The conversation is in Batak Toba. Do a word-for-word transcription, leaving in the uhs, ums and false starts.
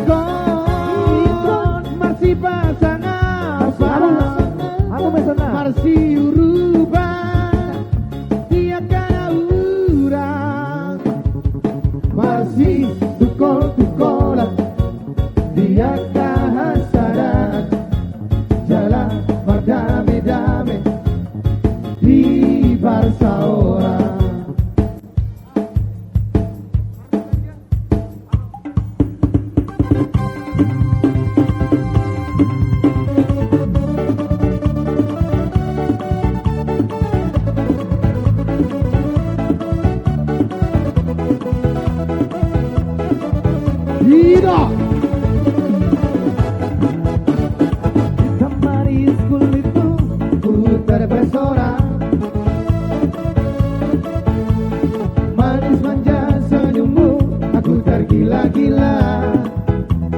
Ingkon marsipasangapan, marsiurupan di angka na hurang, marsitungkoltungkolan di angka hasadaon, jala mardamedame di parsaoran. Ida.